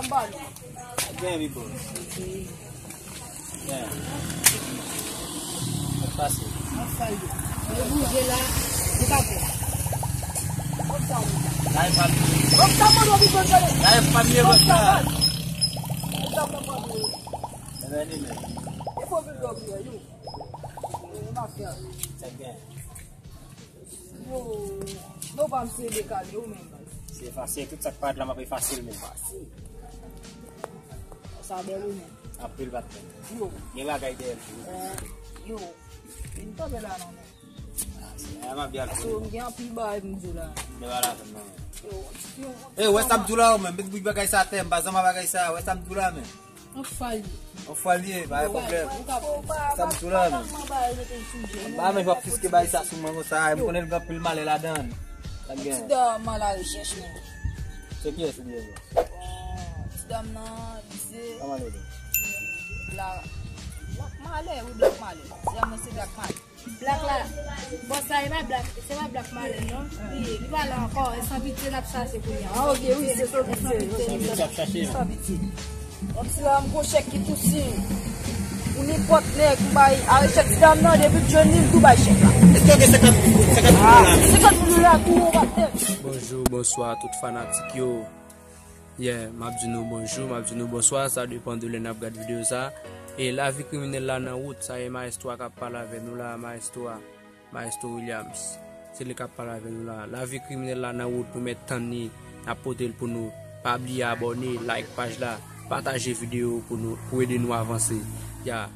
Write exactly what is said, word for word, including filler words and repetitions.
M ba nou. Gen, wi, bro. Gen. Sa k pase? Anfay yo. Yo bouje la, nou pa pè. Kòm sa, wi. Live pa bliye. Kòm sa, mwen, nou vin konn sa, wi. Live pa bliye, kòm sa. Kòm sa, mwen, mwen, mwen. Ebyen, ni men. E fò vin dòmi, yo. E, mafya. Sa k gen? Yo, nou pa m se dekale, ou menm, baz. Se efase, tout sa k parèt la, m ap efase l menm. Fasil. Sa bèl ou menm. Anpil batman. Yo. Gen bagay dèyè l tou. Eh, yo. Vin kanpe la non, men. Ah, se, ah, m ap di ak ou. Paske m gen anpil bagay pou m di w la. Men pa la fè m non, men. Yo, yo. Eh, wè sa m di w la, ou menm. Met bout bagay sa atè, m pa zanmi bagay sa. Wè sa m di w la, men. Anfay li. Anfay li, pa gen pwoblèm. Sa m di w la, men. Ba, men, w ap fiske bagay sa sou mwen konsa. M konnen l gen anpil malè ladan l. Sa l gen. Ti dam a la rechèch, men. Se kiyès ou ye? Ti dam nan, li se Black Malè, wi, Black Malè. Ti dam nan se Black Malè. Black la. Bon, sa e pa Black, se pa Black Malè, non. Li, li pa la ankò, e San Pitye n ap chache kounye a. Ah, ok, wi, se San Pitye. San Pitye n ap chache, non. San Pitye. Yon ti lam gon chèk ki tou si. Pou nenpòt nèg, m bay, ale chèk ti dam nan, depi l jwenn li, m tou bay chèk la. Èske w gen senkant, senkant mil dola? Senkant mil dola tou, yon patnè. Bonjou, bonswa, tout fanatik yo. Yeah, m ap di nou bonjou, m ap di nou bonswa, sa depann de lè n ap gad videyo sa. E lavi kriminèl la nan wout, sa e Maestro a k ap pale avè nou la, Maestro a, Maestro Williams. Se li k ap pale avè nou la. Lavi kriminèl la nan wout, nou mèt tann li, n ap pote l pou nou. Pa bliye abòne, like paj la, pataje videyo pou nou, pou ede nou avanse. Yeah.